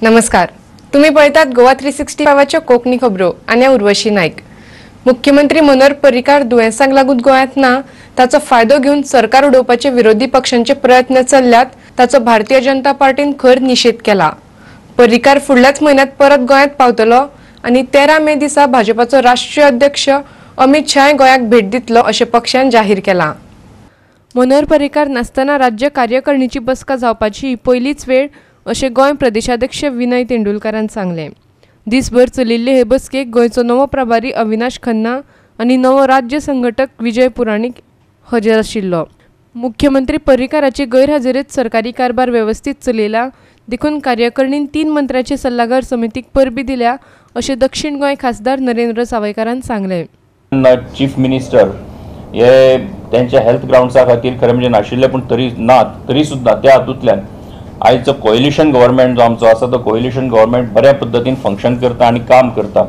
नमस्कार, तुम्ही पळयतात गोवा 365च्यो कोंकणी खबरो आनी उर्वशी नायक। मुख्यमंत्री मनोहर पर्रीकार दुयेंसाक लागून गोंयांत ना, ताचो फायदो घेवन सरकार उडोवपाचे विरोधी पक्षांचे प्रयत्न चल्ल्यात, ताचो भारतीय जनता पार्टीन खर निशेध केला। पर्रीकार फुडल्याच म्हयन्यांत परत गोंयांत पावतलो आनी 13 मे दिसा भाजपाचो राष्ट्रीय अध्यक्ष अमित शाह गोंयाक भेट दितलो अशें पक्षान जाहीर केलां। मनोहर पर्रीकार नासतना राज्य कार्यकारिणीची बसका जावपाची ही पयलीच वेळ अशें गोंय प्रदेशाध्यक्ष विनय तेंडुलकारान सांगलें। दिसभर चलिल्ले हे बसकेक गोंयचो नवो प्रभारी अविनाश खन्ना आनी नवो राज्य संघटक विजय पुराणीक हजर आशिल्लो। मुख्यमंत्री पर्रीकाराचे गैरहाजेरेंत सरकारी कारभार वेवस्थीत चलयला देखून कार्यकारिणीन 3 मंत्र्याचे सल्लागार समितीक परबी दिल्या अशें दक्षिण गोंय खासदार नरेंद्र सावयकारान सांगलें। चीफ मिनिस्टर हे त्यांच्या हेल्थ ग्राउंड्सा खातीर खरें म्हणजे नाशिल्ले, पूण तरी ना तरी सुद्दां त्या हातूंतल्यान आयचो कोएलिशन गव्हर्मेंट जो आमचो आसा तो कोएलिशन गव्हर्मेंट बऱ्या पद्दतीन फंक्शन करता आनी काम करता।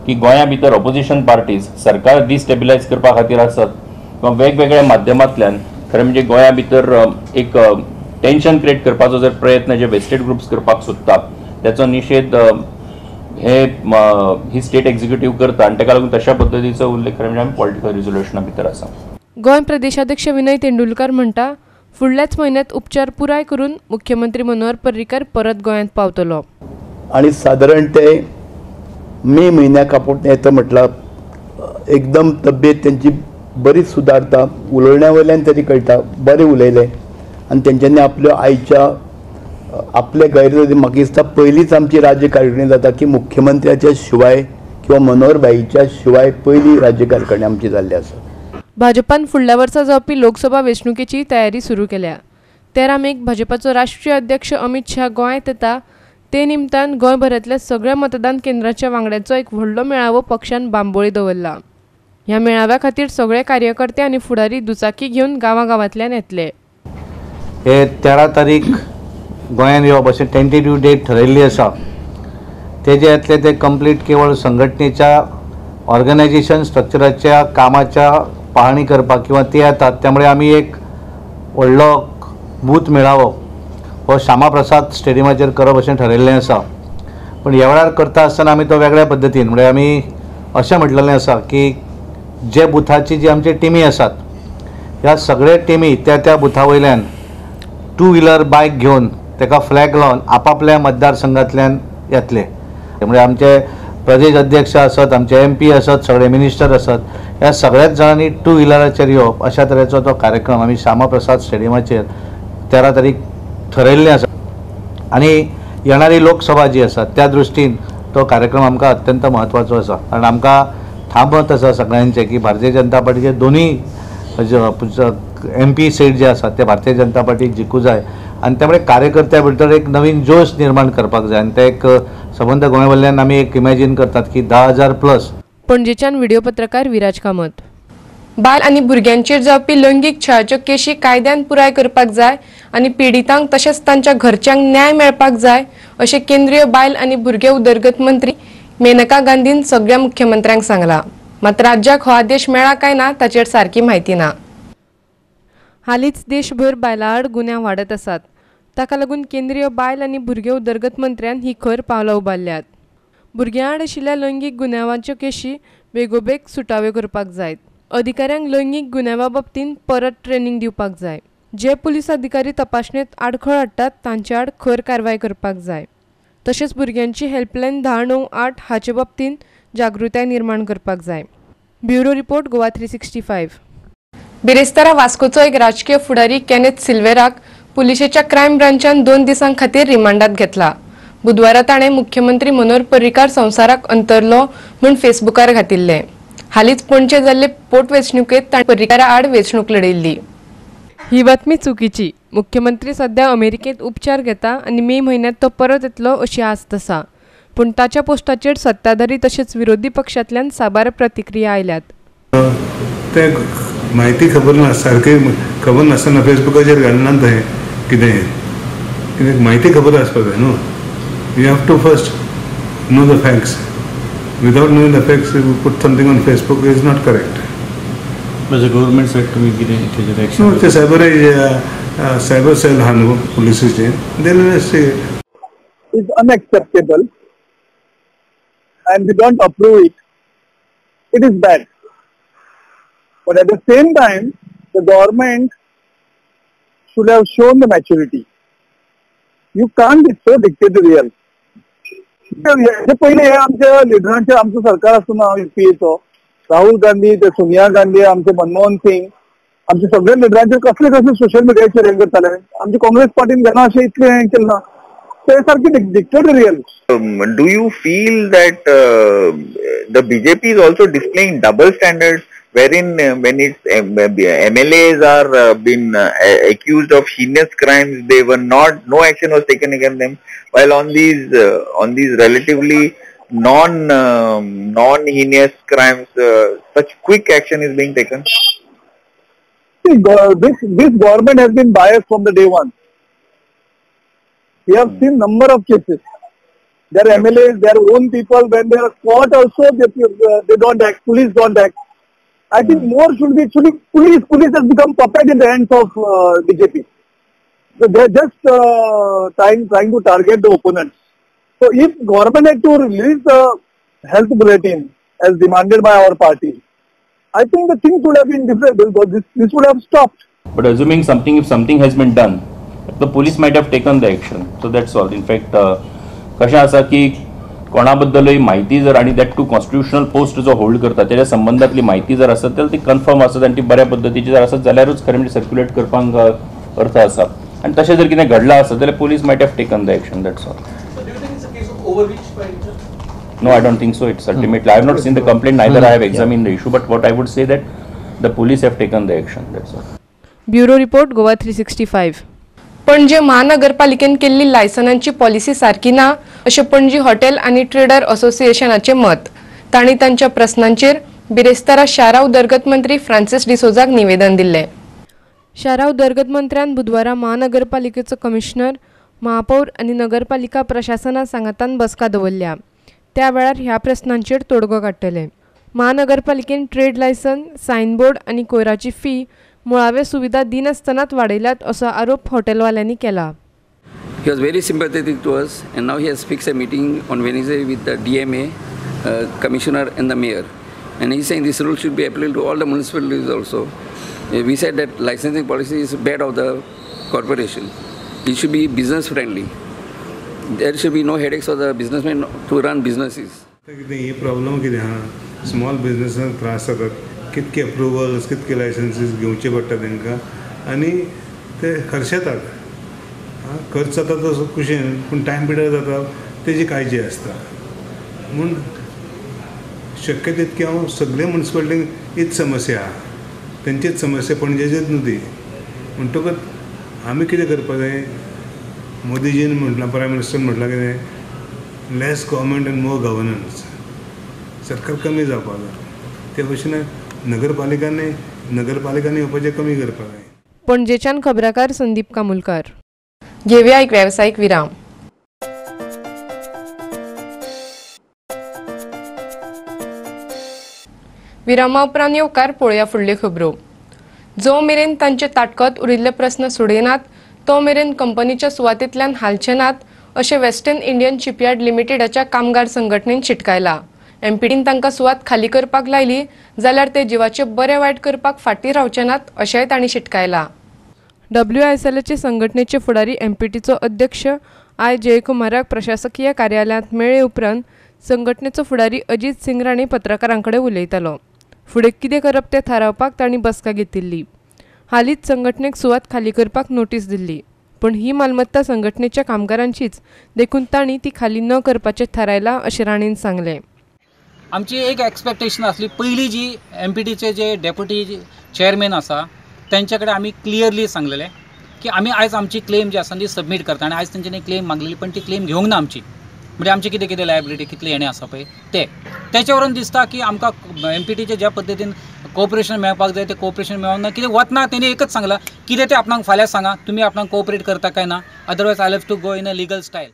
की गोंया भितर ऑपोजिशन पार्टीज सरकार डिस्टेबिलायज करपा खातीर आसत किंवा वेगवेगळ्या माध्यमांतल्यान खरें म्हणजे गोंया भितर एक टेंशन क्रिएट करपाचो जर प्रयत्न जे वेस्टेड ग्रुप्स करपाक सोदता त्याचो निशेध हे ही स्टेट एक्झिक्युटिव्ह करता आनी ताका लागून तशा पद्दतीचो उल्लेख खरें म्हणजे आमी पॉलिटिकल रिजोल्युशना भितर आसा। गोंय प्रदेशाध्यक्ष विनय तेंडुलकार म्हणटा, फुडल्याच म्हयन्यांत उपचार पुराय करून मुख्यमंत्री मनोहर पर्रीकार परत गोंयांत पावतलो। आनी सादारण ते मे म्हयन्याक आपूण येता म्हटलां, एकदम तब्येत तेंची बरीच सुदारता, उलोवण्या वयल्यान तरी कळटा बरें उलयलें आनी तेंच्यांनी आपल्यो आयच्या आपले गैरहाजेरी म्हाका दिसता पयलींच आमची राज्य कार्यकारिणी जाता की मुख्यमंत्र्याच्या शिवाय किंवा मनोहर भाईच्या शिवाय पयली राज्य कार्यकारिणी आमची जाल्ली आसा। भाजपान फुडल्या वर्सा जावपी लोकसभा वेंचणुकेची तयारी सुरू केल्या। 13 मेक भाजपाचो राष्ट्रीय अध्यक्ष अमित शाह गोंयांत येता, ते निमतान गोंयभरांतल्या सगळ्या मतदान केंद्राच्या वांगड्यांचो एक व्हडलो मेळावो पक्षान बांबोळी दवरला। ह्या मेळाव्या खातीर सगळे कार्यकर्ते आनी फुडारी दुचाकी घेवन गांवागांवांतल्यान येतले। हे 13 तारीख गोंयांत येवप अशें टेंटेटिव्ह डेट ठरयल्ली आसा। तेजे येतले ते कंप्लीट केवळ संघटनेच्या ऑर्गनायझेशन स्ट्रक्चराच्या कामाच्या पाहणी करपाक किंवा ते येतात, त्यामुळे आमी एक व्हडलो बूथ मेळावो हो श्यामा प्रसाद स्टेडियमाचेर करप अशें ठरयल्लें आसा। पूण ह्या वेळार करता आसतना आमी तो वेगळ्या पद्दतीन, म्हणजे आमी अशें म्हटलेलें आसा की जे बुथाची जी आमची टिमी आसात ह्या सगळ्या टिमी त्या त्या बुथा वयल्यान 2 व्हिलर बायक घेवन ताका फ्लॅग लावन आपापल्या मतदारसंघांतल्यान येतले। म्हणजे आमचे प्रदेश अध्यक्ष आसत, आमचे MP आसत, सगळे मिनिस्टर आसत, ह्या सगळ्याच जाणांनी 2 व्हिलराचेर येवप अशा तरेचो तो कार्यक्रम आमी श्यामा प्रसाद स्टेडियमाचेर 13 तारीख ठरयल्लें आसा। आनी येणारी लोकसभा जी आसा त्या दृश्टीन तो कार्यक्रम आमकां अत्यंत म्हत्वाचो आसा, कारण आमकां ठाम मत आसा सगळ्यांचें की भारतीय जनता पार्टीचे दोनूय MP seat जे आसात ते भारतीय जनता पार्टीक जिखूं जाय आनी त्यामुळे कार्यकर्त्या भितर एक नवीन जोश निर्माण करपाक जाय आनी ते एक संबंद गोंय वयल्यान आमी एक इमॅजीन करतात की 10,000 प्लस। पणजेच्यान व्हिडिओ पत्रकार विराज कामत। बायल आनी भुरग्यांचेर जावपी लैंगीक छळाच्यो केशी कायद्यान पुराय करपाक जाय आनी पिडितांक तशेंच तांच्या घरच्यांक न्याय मेळपाक जाय अशें केंद्रीय बायल आनी भुरगे उदरगत मंत्री मेनका गांधीन सगळ्या मुख्यमंत्र्यांक सांगलां। मात राज्याक हो आदेश मेळ्ळा काय ना ताचेर सारकी म्हायती ना। हालींच देशभर बायलां आड गुन्यांव वाडत आसात, ताका लागून केंद्रीय बायल आनी भुरगे उदरगत मंत्र्यान ही खर पावलां उबारल्यात। भुरग्यां आड आशिल्ल्या लैंगीक गुन्यांवाच्यो केशी बेगोबेग सुटाव्यो करपाक जाय। अधिकाऱ्यांक लैंगीक गुन्यांवा बाबतींत परत ट्रेनिंग दिवपाक जाय। जे पुलीस अधिकारी तपासणेंत आडखळ हाडटात तांचे आड खर कारवाय करपाक जाय। तशेंच भुरग्यांची हेल्पलायन 1098 हाचे बाबतींत जागृताय निर्माण करपाक जाय। Bureau report, Goa 365। बिरेस्तारा वास्कोचो एक राजकीय फुडारी केनेथ सिल्वेराक पुलिशेच्या क्रायम ब्रांचान 2 दिसां खातीर रिमांडात घेतला। बुधवारा ताणें मुख्यमंत्री मनोहर पर्रीकार संवसाराक अंतरलो म्हूण फेसबुकार घातिल्लें। हालींच पणजे जाल्ले पोटवेंचणुकेंत ताणें पर्रीकारा आड वेंचणूक लढयल्ली। ही बातमी चुकीची। मुख्यमंत्री सध्या अमेरिकेंत उपचार घेता आनी मे म्हयन्यांत तो परत येतलो अशी आस्त आसा, पूण ताच्या पोस्टाचेर सत्ताधारी तशेंच विरोधी पक्षांतल्यान साबार प्रतिक्रिया आयल्यात। ते म्हायती खबर ना, सारकी खबर नासतना फेसबुकाचेर घालना तें कितें कित्याक म्हायती खबर आसपाक जाय न्हू। You have to first know the facts. Without knowing the facts, you put something on Facebook is not correct. But the government said to me कितें तेजेर एक्शन? नो, ते सायबर सेल आहा न्हू पुलिसाचे, they will investigate. is unacceptable and we don't approve it. It is bad. But at the same time, the government should have shown the maturity. You can't be so dictatorial. पयले हे आमच्या लिडरांचे आमचो सरकार आसतना युपीएचो, राहुल गांधी ते सोनिया गांधी, आमचे मनमोहन सिंग, आमचे सगळे लिडरांचे कसले कसले सोशल मिडियाचेर हें करताले. आमचे काँग्रेस पार्टीन केन्ना अशें इतलें हें केलें ना. ते सारके dictatorial. Do you feel that the BJP is also displaying double standards, wherein when its MLAs are been accused of heinous crimes, they were not, no action was taken against them, while on these relatively non heinous crimes, such quick action is being taken? See, this government has been biased from the day one. We have seen number of cases. Their MLAs, their own people, when they are caught also, they don't act, police don't act. I think more should be, police has become puppet in the hands of BJP. So they are just trying to target the opponents. So if government had to release the health bulletin as demanded by our party, I think the things would have been different. This would have stopped. But assuming something, if something has been done, the police might have taken the action. So that's all. In fact, कशें आसा की कोणा बद्दलय म्हायती जर आनी that to constitutional post जो hold करता तेच्या संबंदांतली म्हायती जर आसत जाल्यार ती कन्फर्म आसत आनी ती बऱ्या पद्दतीची जर आसत जाल्यारूच खरें म्हणजे सर्क्युलेट करपाक अर्थ आसा. आनी तशें जर कितें घडलां आसत जाल्यार police might have taken the action. That's all. No, I don't think so. It's ultimately, I have not seen the complaint, neither I have examined the issue, but what I would say that the police have taken the action. That's all. Bureau report, Goa 365. Panaji महानगरपालिकेन केल्ली लायसनांची policy सारकी ना अशें Panaji hotel आनी trader असोसिएशनाचें मत. तांणी तांच्या प्रस्नांचेर बिरेस्तारा शारा उदरगत मंत्री फ्रांसीस डिसोजाक निवेदन दिल्लें. शारा उदरगत मंत्र्यान बुधवारा महानगरपालिकेचो कमिशनर, महापौर आनी नगरपालिका प्रशासना सांगातान बसका दवरल्या. त्या वेळार ह्या प्रस्नांचेर तोडगो काडटले. महानगरपालिकेन ट्रेड लायसन, सायनबोर्ड आनी कोयराची फी मुळाव्यो सुविधा दिनासतनाच वाडयल्यात असो आरोप हॉटेलवाल्यांनी केला. He was very sympathetic to us and now he has fixed a meeting on Wednesday with the DMA, commissioner and the mayor. And he is saying this rule should be applicable to all the municipalities also. We said that licensing policy is bad of the corporation. It should be business friendly. There should be no headaches for the businessmen to run businesses. कितें ही problem कितें आहा, small बिजनेसांक त्रास जातात, कितके अप्रुवल्स कितके लायसन्सीस घेवचे पडटा तांकां आनी ते खर्शेतात. खर्च जाता तो खुशयेन, पूण टायम पिरियड जाता तेजी काळजी आसता. म्हूण शक्य तितकें हांव सगळे मुन्सिपालिटींक हीच समस्या आहा, तेंचीच समस्या पणजेचीच न्हू ती. म्हणटकच आमी कितें करपाक जाय, मोदीजीन म्हटलां, प्रायम मिनिस्टरान म्हटलां कितें, less government and more governance. सरकार कमी जावपाक जाय, ते भशेन नगरपालिकांनी येवपाचें कमी करपाक जाय. पणजेच्यान खबराकार संदीप कामुलकार. घेवया एक वेवसायीक विराम. विरामा उपरांत येवकार पळोवया फुडल्यो खबरो. जो मेरेन तांचे ताटकत उरिल्ले प्रस्न सोडयनात तो मेरेन कंपनीच्या सुवातेंतल्यान हालचे नात अशें वेस्टर्न इंडियन शिपयार्ड लिमिटेडाच्या कामगार संघटनेन शिटकायला. एमपीडीन तांकां सुवात खाली करपाक लायली जाल्यार ते जिवाचे बरे वायट करपाक फाटीं रावचे नात अशेंय तांणी शिटकायला. डब्ल्यूआयएसएलचे संघटनेचे फुडारी एमपीटीचो अध्यक्ष I जयकुमाराक प्रशासकीय कार्यालयांत मेळ्ळे उपरांत संघटनेचो फुडारी अजीत सिंग राणे पत्रकारां कडेन उलयतालो. फुडें कितें करप तें थारावपाक तांणी बसका घेतिल्ली. हालींच संघटनेक सुवात खाली करपाक नोटीस दिल्ली, पूण ही मालमत्ता संघटनेच्या कामगारांचीच देखून तांणी ती खाली न करपाचें थारायलां अशें राणेन सांगलें. आमची एक एक्सपेक्टेशन आसली, पयली जी एमपीटीचे जे डेप्युटी चेअरमॅन आसा तेंचे कडेन आमी क्लियरली सांगलेलें की आमी आयज आमची क्लेम जी आसा ती सबमीट करता आनी आयज तेंच्यांनी क्लेम मागलेली पण ती क्लेम घेवंक ना आमची. म्हणजे आमचे कितें कितें लायबिलिटी कितले हेणें आसा पळय ते तेच्या वरून दिसता की आमकां एमपीटीचे ज्या पद्दतीन कोऑपरेशन मेळपाक जाय तें कोऑपरेशन मेळोंक ना. कितें वतना तेणी एकच सांगलां, कितें तें आपणाक फाल्यां सांगा, तुमी आपणाक कोऑपरेट करता काय ना, otherwise I have to go in a legal style.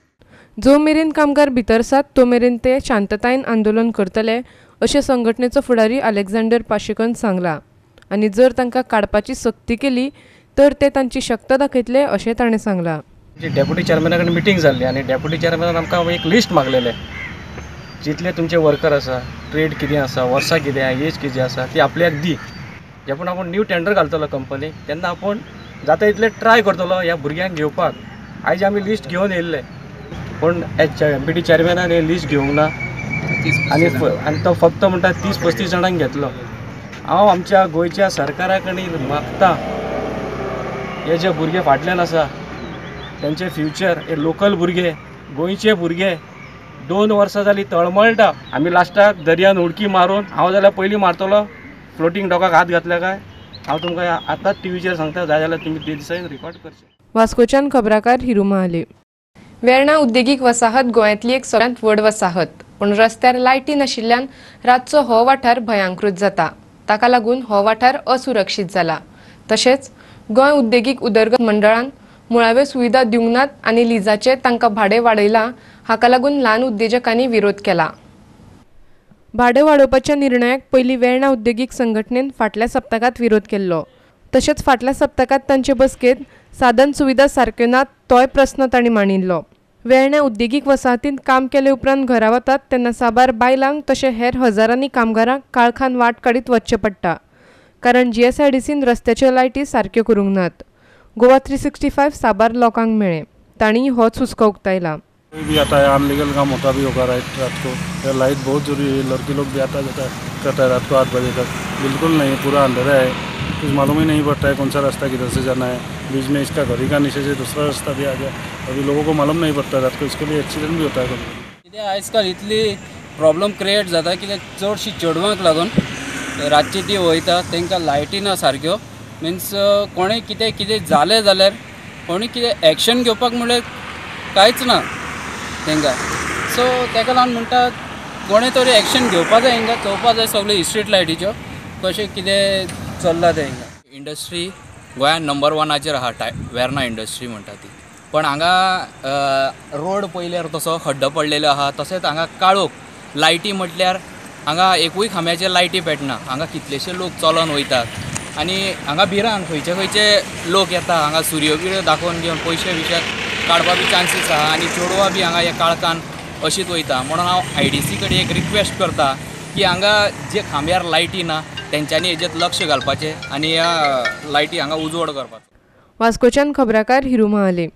जो मेरेन कामगार भितर आसात तो मेरेन ते शांततायेन आंदोलन करतले अशें संघटनेचो फुडारी अलेक्झांडर पाशेकोन सांगलां आनी जर तांकां काडपाची सक्ती केली तर ते तांची शक्त दाखयतले अशें ताणें सांगलां. डेप्युटी चेअरमॅना कडेन मिटींग जाल्ली आनी डेप्युटी चेअरमॅनान आमकां एक लिस्ट मागलेलें, जितले तुमचे वर्कर आसा, ट्रेड कितें आसा, वर्सां कितें आसा, एज कितें आसा ती आपल्याक दी. जेपण आपूण न्यू टेंडर घालतलो कंपनीक तेन्ना आपूण जाता तितलें ट्राय करतलो ह्या भुरग्यांक घेवपाक. आयज आमी लिस्ट घेवन येयल्ले, पूण एम पी टी चेअरमॅनान हें लिस्ट घेवंक ना आनी तो फक्त म्हणटा 30-35 जाणांक घेतलो. हांव आमच्या गोंयच्या सरकारा कडेन मागता, हे जे भुरगे फाटल्यान आसा तेंचे फ्युचर, हे लोकल भुरगे, गोंयचे भुरगे 2 वर्सां जालीं तळमळटा. आमी लास्टाक दर्यान उडकी मारून, हांव जाल्यार पयलीं मारतलो फ्लोटींग डॉकाक हात घातल्या काय हांव तुमकां आतांच टीव्हीचेर सांगता, जाय जाल्यार तुमी ते दिसा रिकॉर्ड करचें. वास्कोच्यान खबराकार हिरू महाले. वेर्णा उद्देगीक वसाहत गोंयांतली एक सगळ्यांत व्हड वसाहत, पूण रस्त्यार लायटी नाशिल्ल्यान रातचो हो वाठार भयांकृत जाता. ताका लागून हो वाठार असुरक्षीत जाला. तशेंच गोंय उद्देगीक उदरगत मंडळान मुळाव्यो सुविधा दिवंक नात आनी लिजाचें तांकां भाडें वाडयलां. हाका लागून ल्हान उद्देजकांनी विरोध केला. भाडें वाडोवपाच्या निर्णयाक पयलीं वेर्णा उद्देगीक संघटनेन फाटल्या सप्तकांत विरोध केल्लो. तशेंच फाटल्या सप्तकांत तांचे बसकेंत साधन सुविधा सारक्यो नात तोय प्रस्न तांणी मांडिल्लो. वेर्णा उद्देगीक वसाहतींत काम केले उपरांत घरा वतात तेन्ना साबार बायलांक तशें हेर हजारांनी कामगारांक काळखान वाट काडीत वचचें पडटा, कारण GSIDCन रस्त्याच्यो लायटी सारक्यो करूंक नात. गोवा 365 साबार लोकांक मेळ्ळे, तांणी होच हुस्को उक्तायला. कोई भी आता है अनलीगल काम होता भी होगा रात रात को, लाइट बहुत जरूरी है. लड़की लोग भी आता जाता करता है रात को 8 बजे तक, बिल्कुल नहीं, पूरा अंधेरा है, कुछ मालूम ही नहीं पड़ता है कौन सा रास्ता किधर से जाना है. बीच में इसका घड़ी का नीचे से दूसरा रास्ता भी आ गया, अभी लोगों को मालूम नहीं पड़ता रात को, इसके लिए एक्सीडेंट भी होता है. कितें आजकाल इतली प्रॉब्लम क्रिएट जाता कित्याक चडशी चेडवांक लागून रातची ती वयता तांकां लायटी ना सारक्यो, मिन्स कोणें कितें कितें जालें जाल्यार कोणी कितें एक्शन घेवपाक म्हणल्यार कांयच ना तांकां. सो ताका लागून म्हणटा कोणें तरी एक्शन घेवपा जाय, हांकां चोवपा जाय सगळ्यो स्ट्रीट लायटीच्यो कशें कितें चल्लां तें. हांकां इंडस्ट्री गोंयांत नंबर 1 आहा, वेर्णा इंडस्ट्री म्हणटा ती, पण हांगा रोड पळयल्यार तसो खड्डो पडलेलो आहा. तशेंच हांगा काळोख, लायटी म्हटल्यार हांगा एकूय खांब्याचेर लायटी पेटना. हांगा कितलेशे लोक चलोन वयतात आनी हांगा भिरांत खंयचे खंयचे लोक येता, हांगा सुरयो बिरयो दाखोवन घेवन पयशे बिशे काडपा बी चान्सीस आहा आनी चेडवां बी हांगा ह्या काळखान अशीच वयता. म्हणून हांव IDC कडेन एक रिक्वेस्ट करता की हांगा जे खांब्यार लायटी ना तेंच्यांनी हेजेर लक्ष घालपाचें आनी ह्या लायटी हांगा उजवाड करपाचो. वास्कोच्यान खबराकार हिरू महाले.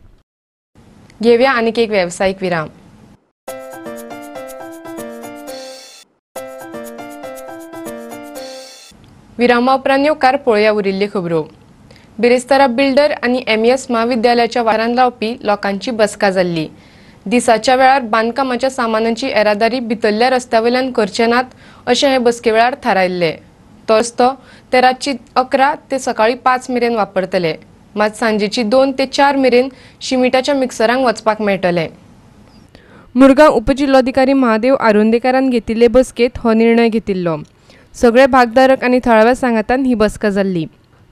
घेवया आनीक एक वेवसायीक विराम. विरामा उपरांत येवकार पळोवया उरिल्ल्यो खबरो. बिरेस्तारा बिल्डर आनी MES म्हाविद्यालयाच्या वारान रावपी लोकांची बसका जाल्ली. दिसाच्या वेळार बांदकामाच्या सामानांची येरादारी भितरल्या रस्त्या वयल्यान करचे नात अशें हे बसके वेळार थारायल्लें. तो रस्तो ते रातची 11 ते सकाळी 5 मेरेन वापरतले, मात सांजेची 2 ते 4 मेरेन शिमिटाच्या मिक्सरांक वचपाक मेळटलें. मुरगांव उपजिल्लोधिकारी महादेव आरोंदेकारान घेतिल्ले बसकेंत हो निर्णय घेतिल्लो. सगळे भागधारक आनी थळाव्या सांगातान ही बसका जाल्ली.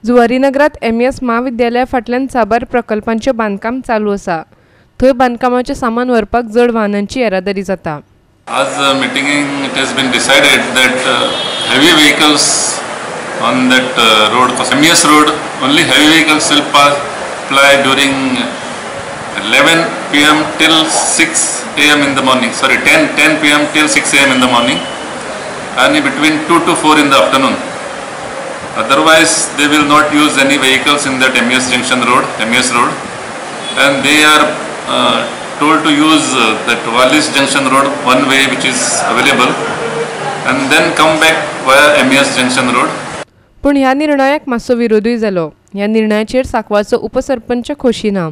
जुवारीनगरांत MES म्हाविद्यालया फाटल्यान साबार प्रकल्पांचें बांदकाम चालू आसा. थंय बांदकामाचें सामान व्हरपाक जड वाहनांची येरादारी जाता. आज मिटिंगेक it has been decided that heavy vehicles on that road, MES road, only heavy vehicles will pass ply during 11 PM till 6 AM in the morning, sorry 10 PM till 6 AM in the morning and between 2 to 4 in the afternoon. Otherwise they will not use any vehicles in that MES junction road, MES road, and they are told to use that Wallis junction road one way which is available and then come back via MES junction road. पूण ह्या निर्णयाक मातसो विरोधूय जालो. ह्या निर्णयाचेर सांकवाळचो उपसरपंच खोशी ना.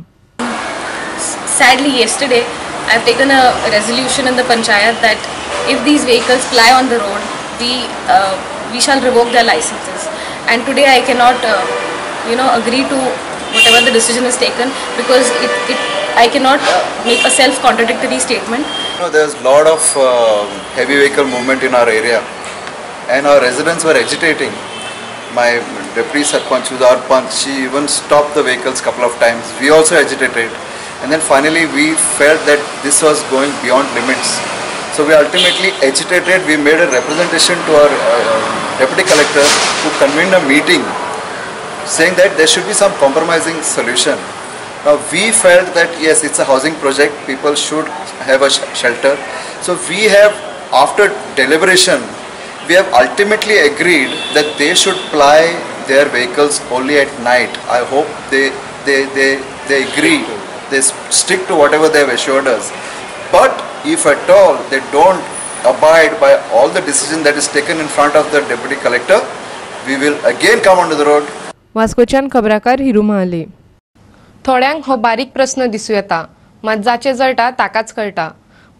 Sadly, yesterday I have taken a resolution in the panchayat that if these vehicles ply on the road, we shall revoke their licenses. And today I cannot, agree to whatever the decision is taken because I cannot make a self-contradictory statement. You know, there's a lot of heavy vehicle movement in our area, and our residents were agitating. My deputy sarpanch, who's our panch, she even stopped the vehicles couple of times. We also agitated, and then finally we felt that this was going beyond limits. So we ultimately agitated. We made a representation to our deputy collector, who convened a meeting saying that there should be some compromising solution. Now we felt that yes, it's a housing project, people should have a shelter. So we have, after deliberation, we have ultimately agreed that they should ply their vehicles only at night. I hope they agree, they stick to whatever they have assured us. But if at all they don't abide by all the decision that is taken in front of the deputy collector, we will again come onto the road. वास्कोच्यान खबराकार Hiru Mahale. थोड्यांक हो बारीक प्रस्न दिसूं येता, मात जाचे जळटा ताकाच कळटा.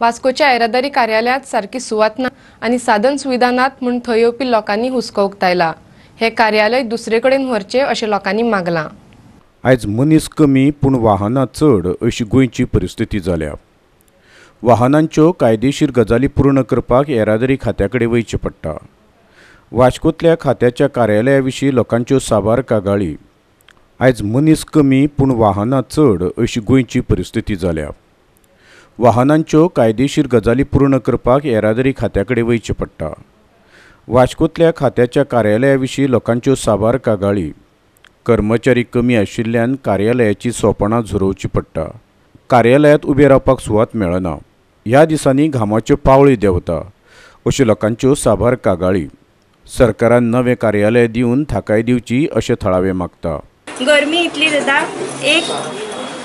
वास्कोच्या येरादारी कार्यालयांत सारकी सुवात ना आनी साधन सुविधा नात म्हूण थंय येवपी लोकांनी हुस्को उक्तायला. हे कार्यालय दुसरे कडेन व्हरचें अशें लोकांनी मागलां. आयज मनीस कमी पूण वाहनां चड अशी गोंयची परिस्थिती जाल्या. वाहनांच्यो कायदेशीर गजाली पूर्ण करपाक येरादारी खात्या कडेन वयचें पडटा. वास्कोतल्या खात्याच्या कार्यालया विशीं लोकांच्यो साबार कागाळी. आयज मनीस कमी पूण वाहनां चड अशी गोंयची परिस्थिती जाल्या. वाहनांच्यो कायदेशीर गजाली पूर्ण करपाक येरादारी खात्या कडेन वयचें पडटा. वास्कोतल्या खात्याच्या कार्यालया विशीं लोकांच्यो साबार कागाळी. कर्मचारी कमी आशिल्ल्यान कार्यालयाची सोपणां झरोवची पडटा. कार्यालयांत उबे रावपाक सुवात मेळना. ह्या दिसांनी घामाच्यो पावळी देंवता अश्यो लोकांच्यो साबार कागाळी. सरकारान नवें कार्यालय दिवन थाकाय दिवची अशें थळावे मागता. गरमी इतली जाता, एक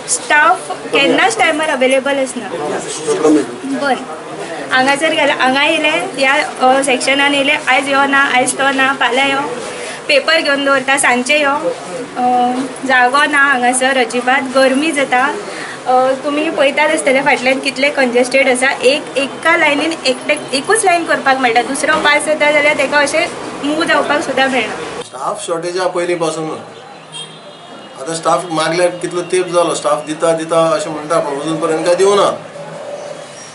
स्टाफ केन्नाच टायमार अवेलेबल आसना. बरें, हांगासर गेल्या, हांगा येयले, ह्या सेक्शनान येयले, आयज यो ना, आयज तो ना, फाल्यां यो, पेपर घेवन दवरता, सांजचे यो, जागो ना हांगासर अजिबात. गरमी जाता, तुमी पळयतात आसतले फाटल्यान कितले कंजेस्टेड आसा. एक एका लायनीन एकटे एकूच लायन करपाक मेळटा, दुसरो पास जाता जाल्यार ताका अशें मूव जावपाक सुद्दां मेळना. स्टाफ शॉर्टेज पयलीं पासून, आतां स्टाफ मागल्यार कितलो तेंप जालो, स्टाफ दिता दिता अशें म्हणटा, पूण अजून पर्यंत काय दिवना.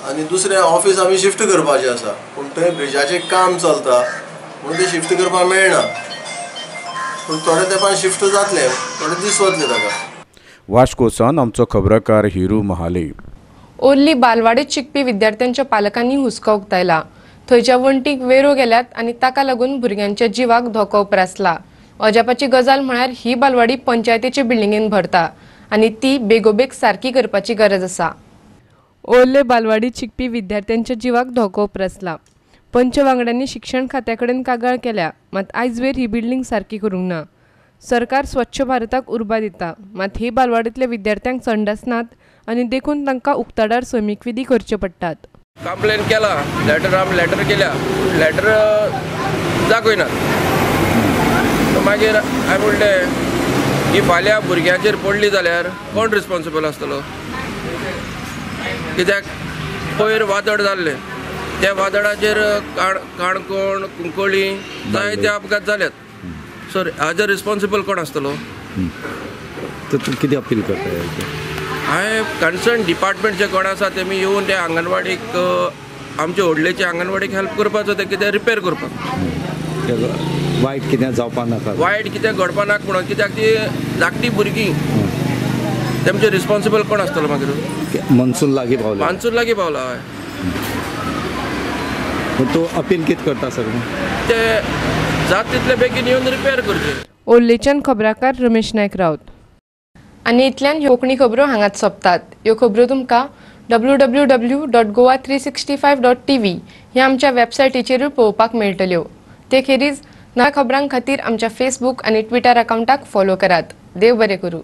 आनी दुसरें ऑफिस आमी शिफ्ट करपाचें आसा, पूण थंय ब्रिजाचें काम चलता म्हणून तें शिफ्ट करपाक मेळना. पूण थोड्या तेंपान शिफ्ट जातलें, थोडे दीस वतले ताका. वास्कोसान आमचो खबराकार हिरू महाले. ओर्ली बालवाडीत शिकपी विद्यार्थ्यांच्या पालकांनी हुस्को उक्तायला. थंयच्या वण्टीक वेरो गेल्यात आनी ताका लागून भुरग्यांच्या जिवाक धोको उप्रासला. अजापाची गजाल म्हळ्यार ही बालवाडी पंचायतीचे बिल्डिंगेन भरता आनी ती बेगोबेग सारकी करपाची गरज आसा. ओर्ले बालवाडीत शिकपी विद्यार्थ्यांच्या जिवाक धोको उप्रासला. पंच वांगड्यांनी शिक्षण खात्या कडेन कागाळ केल्या, मात आयजवेर ही बिल्डिंग सारकी करूंक ना. सरकार स्वच्छ भारताक उर्बा दिता, मात ही बालवाडींतल्या विद्यार्थ्यांक संडास नात आनी देखून तांकां उक्ताडार सैमीक विधी करचे पडटात. कंप्लेन केला, लेटर आमी लेटर केल्या, लेटर दाखयनात. मागीर हांवें म्हणलें की फाल्यां भुरग्यांचेर पडली जाल्यार कोण रिस्पोन्सिबल आसतलो? कित्याक पयर वादळ जाल्लें, त्या वादळाचेर काणकोण, कुंकळी जायते अपघात जाल्यात. सर हाजेर रिस्पोन्सिबल कोण आसतलो? तर तूं कितें अपील करता? हांवें कन्सर्न डिपार्टमेंट जे कोण आसा तेमी येवन त्या आंगणवाडीक, आमचे व्हडलेचे आंगणवाडीक हेल्प करपाचो, तें कितें रिपेर करपाक. वायट कितें जावपा नाका, वायट कितें घडपा नाका म्हणून, कित्याक ती धाकटी भुरगीं, तेमचे रिस्पोन्सिबल कोण आसतलो मागीर? मनसून लागीं पावला, मानसून लागीं पावला. हय, तूं अपील कितें करता सर? ते जात तितले बेगीन येवन रिपेर करचे. ओर्लेच्यान खबराकार रमेश नायक राऊत. आनी इतल्यान ह्यो कोंकणी खबरो हांगाच सोंपतात. ह्यो खबरो तुमकां www.goa365.tv ह्या आमच्या वेबसायटीचेरूय पळोवपाक मेळटल्यो. ते खेरीज नव्या खबरां खातीर आमच्या फेसबूक आनी ट्विटर अकावंटाक फॉलो करात. देव बरें करूं.